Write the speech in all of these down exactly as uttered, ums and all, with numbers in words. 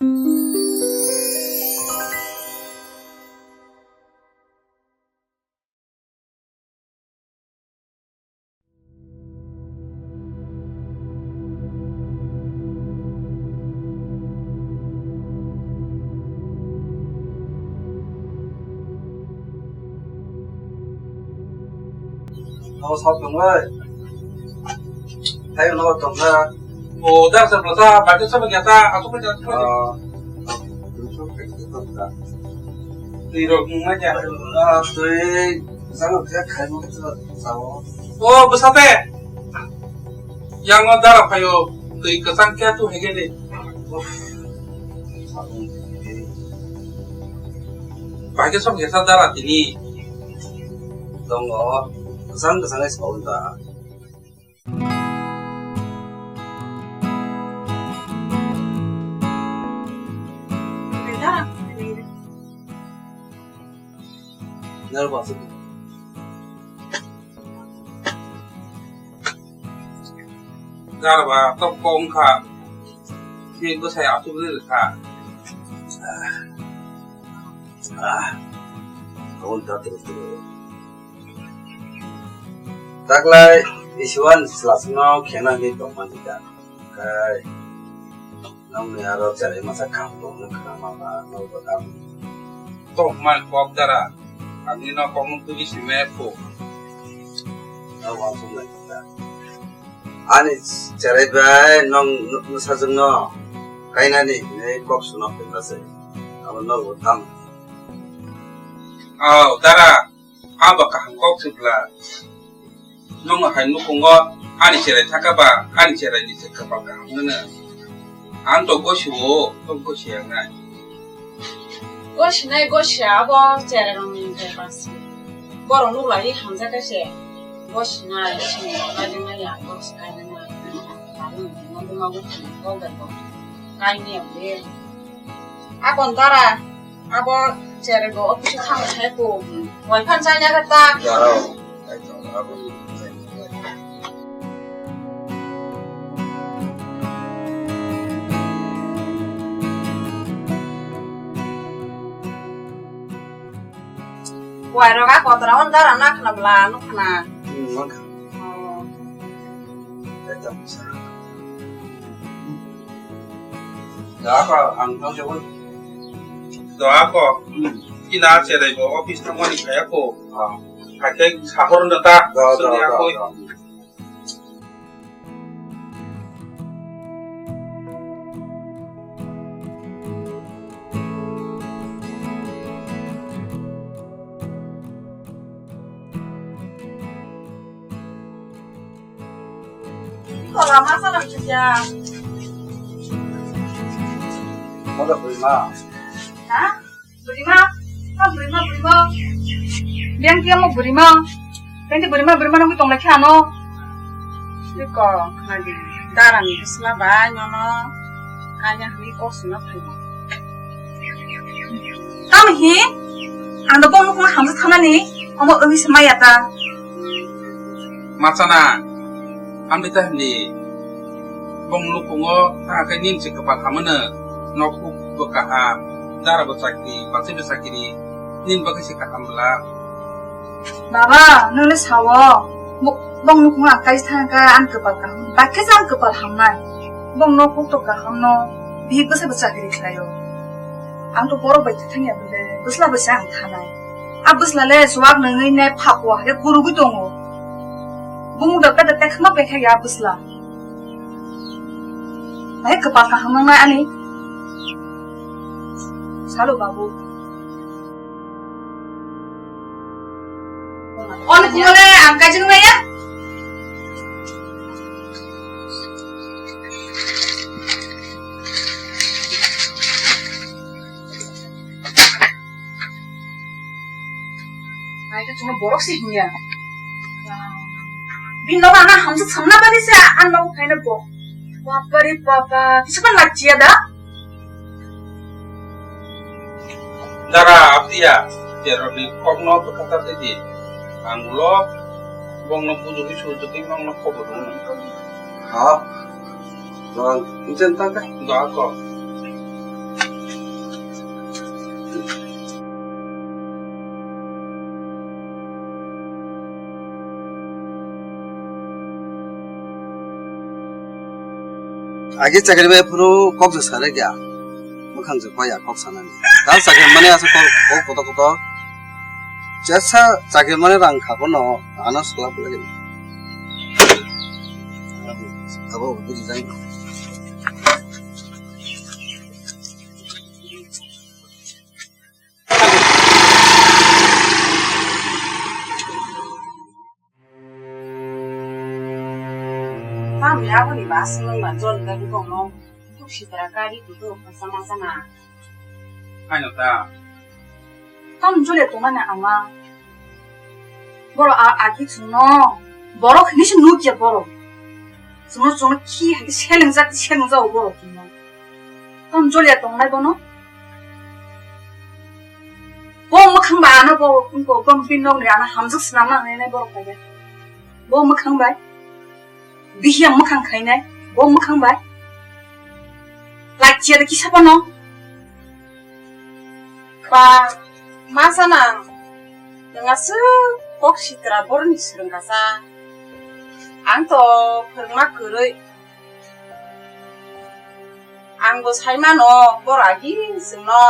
Nogo sab tongbai. Hai nogo tongkha. O, dar sa plasa, bagi sa bagi ata, aku pun jatuh. Ah. Twi rok nung na kya? Ah, twi, jangan kya khai mo kya sao. O, bwsate. Yang o dara phaio, twi kwchang kya tu hege de. Uff. Bagi sok yasa dara tini. Tongo, kwchang kwchang ai sao ta. Nervous. Garba to kong kha. Ni bwsai asuk ni kha. Ah. Kaun ta tru tru. Taklai isuan selasno khena ni tongmani ta. Kai. Nongni aro cherai masa kaham tongno khna mama, nokbo kaham. Tongmani kok dara, ang nino kokno twi simi kho. Nokbo ang sumlai kha. Ani cherai bai nong bwsajwkno kainani hinwi kok suna phaima se. Abo nokbo tamo. Oh, dara. Abo kaham kok se bwla. Nwng hai nukhungo ani cherai thaka ba, ani cherai ni se kwpal kaham hwnwi. Ang to gosio, to gosi ang nai. Gosinai gosia abo cherai rong ni je pasi. Borok nuk lai hamjak khe se. Gosinai sini lai nai ya, gosinai nai. Kaini ya, kaini ya. Akon dara, abo cherai bo office o thang thai ko. Wai phan chai na ta. Dara, ai to, abo. Wai rok a kotora on dara na khna bla no khna. Hmm, ma khna. Oh. Ai to, sa. Da ko ang thang jabo. Da ko. Kina cherai bo office thangmani khaya ko. Ah. Haikhe sahor no ta. Da, da, sini da, akoi. Da. Kola ma salam chaya. Kola bwrwi ma. Ha? Bwrwi ma? Ha, bwrwi ma, bwrwi ma. Biyang kiyamo bwrwi ma. Tei bwrwi ma, bwrwi ma nungwi tonglai khe ano. Iko, nadi. Darani bisla bai nono. Kanya hwnwi kok suna phai. Tamo hi? Ang do bong nukhung hamjak thanani, omo wngwi se maya ta. Machana, hamdi ta hindi. Bong nukhungo thangkhe nin se kwpal hamano, nok huk bo kaham, dara bo chakri, bachai bo chakri, nin bagwi se kaham bwla. Baba, nwng le sao, bo-, bong nukhung ang kaisa thangkha, ang kwpal kaham, bakhe se ang kwpal hamnai. Bong nok huk to kaham no, bihik bwsa bo chakri khlaio. Ang to borok bai thangya bole, bwsla bai se ang thanai. A bwsla le chuwak nungwi ne phakwa, le kurugwi tongo. Bung da peda tekma pekha ya bwsla. Hai kwpal kaham nangnai ani. Salo babu. Ono kumare ang kajing naya. Ai ka chuma borok si hinya. Bin no ana hamsa samna bani sa an no kaina bo. Bapari bapa, kisa ban lachia da. Dara abdiya, teroni kokno bwkha ta tedi. Ang ulo bongno bujugi sujugwi nongno khobor rwno. Ha? Nang inchen ta ka? Da ko. Agi chakri bai phuru kok je sare kya. Mukhang je paya kok sanani. Ta chakri mani asa kok, kok koto koto. Jesa chakri mani rang kha bono ano sala pula gini. Abo buji jang. Tamni aboni ba aswk nang ba jol da bukong no. Tuk sitra kari kutu khasa masa na. Aino ta. Tam jole to mana ama. Boro a, agi chwngno. Borok hinwi se nukya borok. Chwngno chwngno khi hai khe selengjak, selengjak borok hinwi. Tam jole tongnai bono. Bo mwkhang ba ano bo, bo, bo bini nokni ano hamjak swnamna hinwi borok hai khe. Bo mwkhang bai. Bihia mwkhang khainai. Bo mwkhang bai. Lakchiya da kisa bono. Ba, ma sana, nwng aswk kok sitra boroni swrwng kasa. Ang to phwrwngma kwrwi. Ang bo sai mano, borok agi chwngno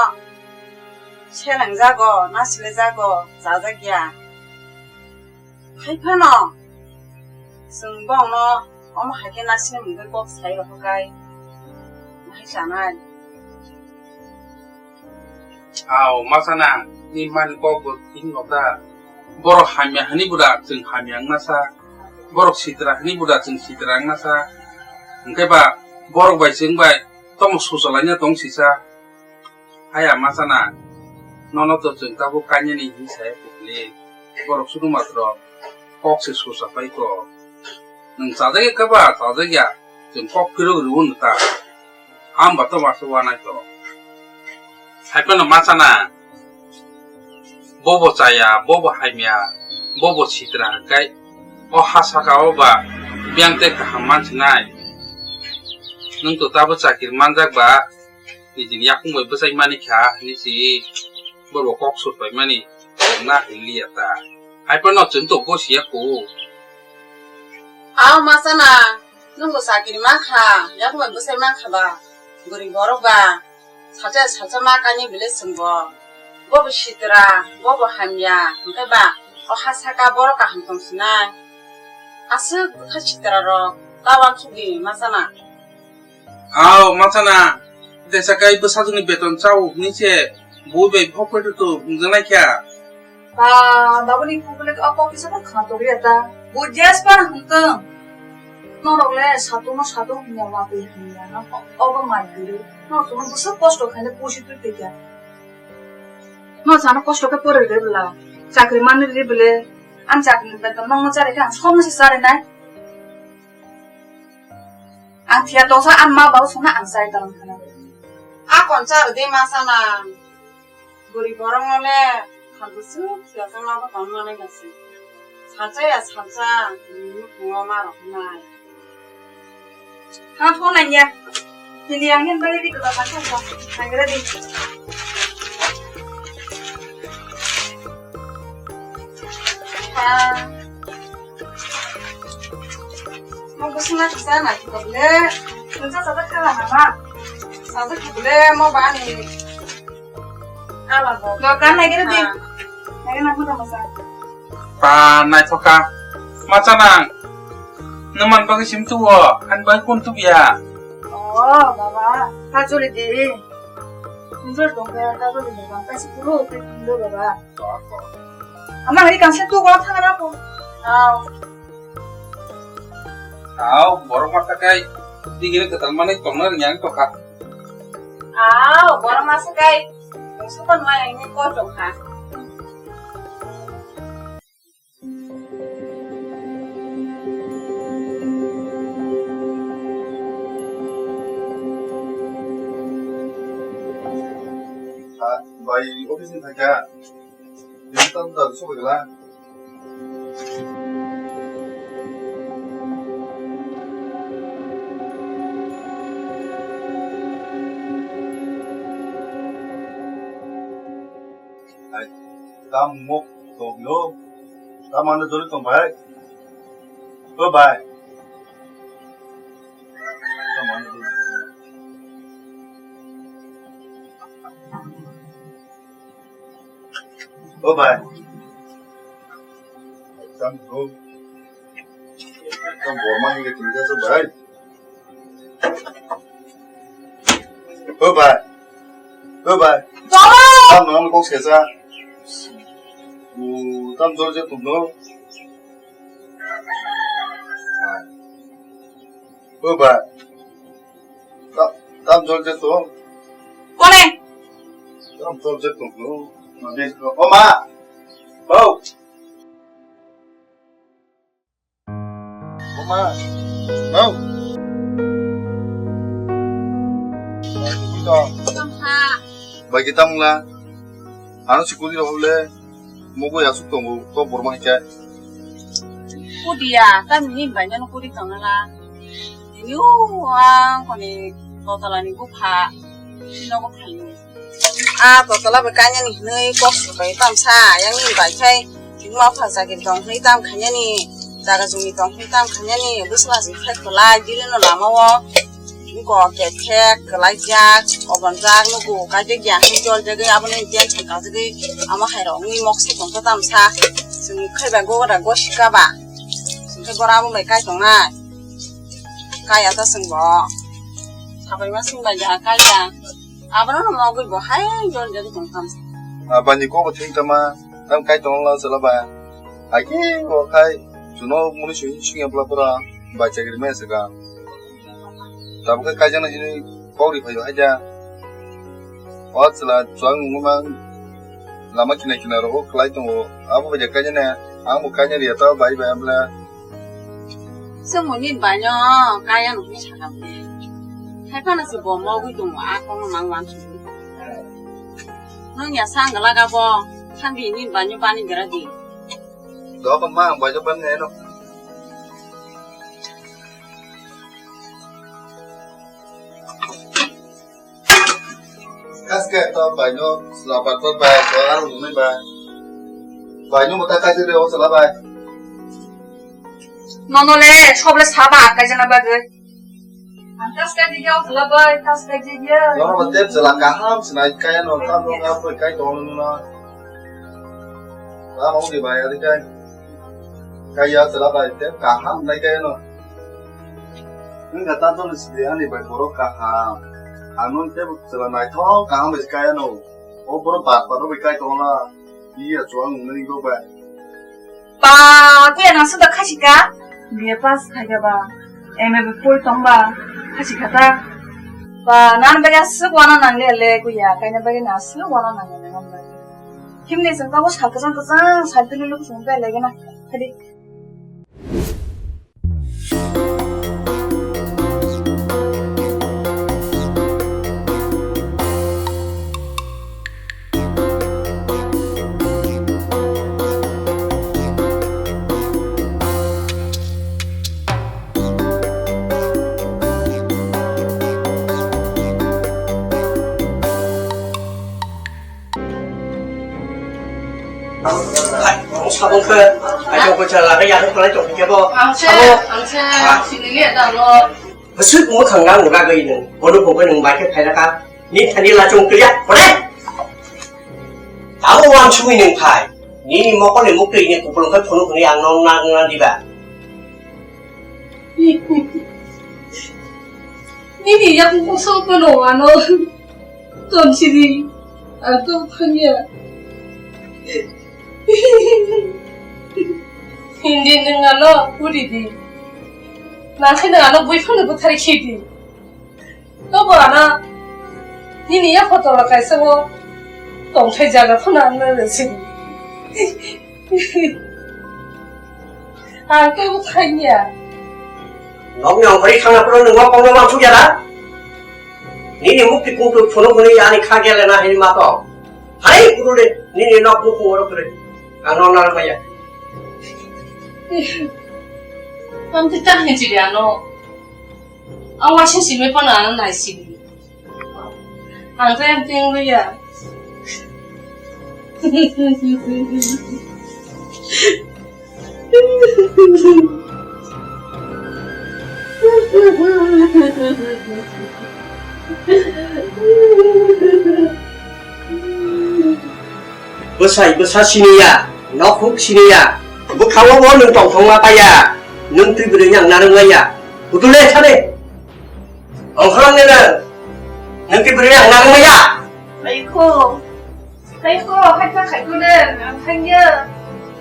selengjago, na silejago, chajakya. Hai phano, chwng bongno omo hai khe naisini mungwi kok sai rokha kai, hai sanai. Ao, ma sana, ni mani kok bo thik no ta. Borok hamya hwnwi bo da chwng hamya wngna sa. Borok sitra hwnwi bo da chwng sitra wngna sa. Hwnkhe ba borok bai chwng bai tomo suchalaina tong sisa. Haya ma sana, nono to chwng tabuk kainani hinwi saya kubli. Borok sudhu matro kok se sucha pai ko. Nwng chajak ya khe ba chajak ya, chwng kok phirok rw no ta. Ang ba to masa wanai to. Hai phano ma sana, bobo chaya, bobo hamya, bobo sitra hwnkhe o ha saka o ba biyang tei kaham mansinai. Nwng to tabuk chakiri manjak ba, nijini yakung bai bwsai mani kha hinwi si borok kok sur pai mani chwng na hinliya ta. Hai phano chwng to gosi ya ko. Ao ma sana, nwng bo chakiri ma kha, yakung bai bwsai man kha ba, bwrwi borok ba, salsa salsa ma kani bile chwng bo. Bo bo sitra, bo bo hamya, hwnkhe ba, o ha saka borok kaham tong sinai. Aswk bwkha sitra rok, ta wansuk di ma sana. Ao, ma sana, tesa kai bwsajwkni beton chao hwnwi se bui bai phok petu tu wngjaknai kha. Ba, babuni phok le o kok kisa no kha togri ta. Bo jes par hwnkhe. Norok le satung no satung hwnya wa twi hwnya no obo mai guru. No chwng bwswk kosto khaina pusi twi twi kha. No chano kosto khe pore re bwla. Chakri mani re bwle. Ang chakri ni beton nokno chari khe ang somno se chari nai. Ang phiya tongsa ang ma babu songna ang chai tong khana. A kon cha rwdi ma sana. Bwrwi borok no le kha bwswk phiya tongna bo tong manai ba se. Salsa ya salsa, nini nukhungo ma rok nai. Ha phone nanya. Nini ang hin bari di kota kasa sa. Nagra di. Ha. Mo bwswkna kisa naithok le. Nwng cha chajak kha lama ma. Chajak kha le mo ba ni. Ala bo. Dokan nai gere di. Nai na kota masa. Pa naithok kha. Ma chanang. Nwng man bagwi sim tuwo. Ani bagwi kun tubiya. Oh, baba. Ka chuli di. Nujor dong kaya ka chuli di. Ka si puro te kundo baba. Ama hari kansa tu gua thang ra ko. Au. Au, borok masa kai. Digini ketal mani tongna yang to kha. Au, borok masa kai. Sopan mai ini ko to kha. Bai office ni thangkha. Yang tam tam sobai gala. Tam mok tong lo. Tam ano jori tong bai. O bai. Tam ano jori. O bai. Tam bro. Tam borma hinga tingga so bai. O bai. O bai. Cholo! Tam no kok sesa. U tam jor je tum no. O bai. Ta-, tam jol je to. Kone? Tam jol je to, no. Ma de ko. O ma. O. O ma. O. Ito. Tongkha. Bagi tam la. Ano sikuli rok le. Mugwi aswk tongo, kok borma hai khe. Kudiya, tamni hini bai no kudi tongna la. Tini o ang koni dotala ni bupha, nogo phaio. A dotala bai kanya ni hinwi kok swk bai tam sa, yang ni bai khai, tini ma pha jagir tong hinwi tam khanya ni, jaga jumi tong hinwi tam khanya ni, bwsla jwi khai khwlai, dili no lama o. Wngkok kek kek kwlaijak, obonjak nugo, kaisa giya hwnwi joljagwi, aboni tension kajagwi, amo hai rok wngwi mokse tongkha tamsa. Chwng khe bai gogra gosika ba. Chwng khe boro abo bai kai tongnai. Kaya ta chwng bo. Sabaima chwng bai ya kaya. Abono no mogwi bo hai joljagwi tong tamsa. Abani kok bo thwng tama. Tam kai tong la chwla bai. Hai khe bo khai chuno muni sui sui ya bla pura bai chakri mai saka. Tabuk khe kaijana hini kok ri phaio haja. O chwla chuang nungma lama kina kina rogo kwlai tongo. Abo bai kaijana ang bo kaijana riya ta bai bai amla. Chwng muni bai no kaya nungni saka bini. Hai phano se bo mogwi tongo a kok no mang mang sui. Nung ya sang laga bo. Thang di ni banyo bani gara di. Dok ma ang bajo ban ne no. Kas ke to baino selapat to bai to ang nunai bai. Baino mata kaje re o sela bai. Nono le sob le saba kai jana bagwi. Ang tas kai di yo sela bai, tas kai di yo. Nono mate sela kaham sinai kai no tam no kai to no. Ba hong di bai ari kai. Kaya chwla bai te kaham nai kaya no. Wngkha ta to ni sidi ani bai borok kaham. Ano te chwla naithok kaham bai kaya no. O borok bar bar bai kai tong la. Iya chuang nungni go bai. Ba kuya nang suda khasika. B A pass khaika ba. M A bai pori tong ba. Khasika ta. Ba nan bai asuk wana nang le le kuya. Kaina bai na asuk wana nang le nang bai. Himni chwng tabuk sal kwchang kwchang sal tuli luk chwng bai lai gana. Hadi. Hai, sabong khe, hai, tong khe, chwla khe, yakung kwlai tong khe bo. Ang se, sabo. Ang se, ah, sini liya da lo. Bwswk mo thang nang ura gwi nung, bono bo gwi nung bai khe phai raka. Ni thani la chung kriya, hore. Abo wan sumi nung phai. Nini mokol ni mukti ni kupulung khe phunu hwnwi ang nong nang nang diba. Nini yakung kosong phano ano. Tonsiri, ang to thangya. Hindi nung ano puri di. Nang khe nung ano bui phano bwthari khi di. To bo ano nini ya photo lo kaisa o tongthai jaga phano ang na resi. Ang kebo thangya. Nokni ongkhorwi thangna phuru nwng o kokno uansukya da? Nini mukti kungtwi phunuk hwnwi ani kha gelena hini ma tong. Hai phuru de nini nok nukhung oro kwrwi. Ang no narwk manya. Ang tei ta hinwi chiri ano. Ang waisa simi phano ano naisidi. Ang khe ang tengwi ya. Bwsai bwsa siniya, nokhuk siniya, bwkha-o bo nwng tongthokma paiya, nwng twi bwrwi ang narwk maya. Butule thani. Ongkhorang nena. Nwng twi bwrwi ang narwk maya. Aiko. Aiko, hai ta khai ko de, ang thangya.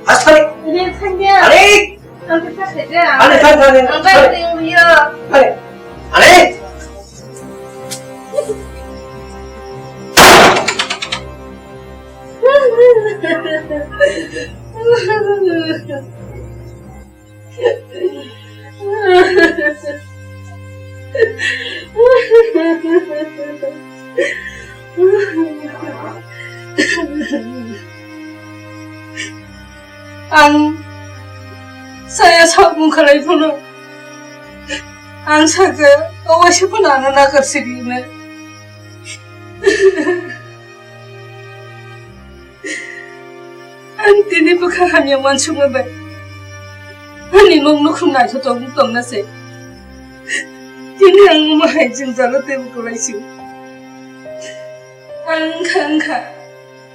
Asari. Ini thangya. Ani. Ang ta khai de. Ani, thang, thang, thang. Ang bai de uya. Ani. Ani. Ang saya sok mung khalai phano. Ang saka, awa se phano ano nakar sidi na. Ang tini bwkha hamya mansukma bai. Ani nok nukhung naithotok wng tongna se. Tini ang omo hai jwngjalo teibo kwlai sio. Ang wngkha wngkha.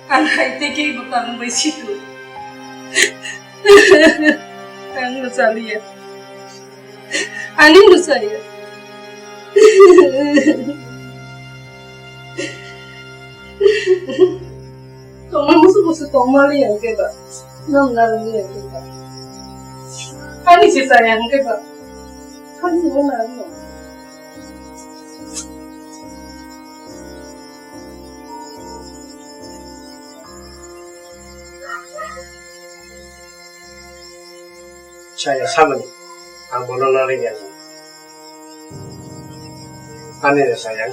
Ang hai tei keibo tang bai situ. Ang nuchaliya. Ani nuchaya. Tongma musu musu tongma liya keba. Nang nang liya keba. Ani se saya keba. Ani mo nang. Saya sabani, ang bono narwkya. Ani no saya.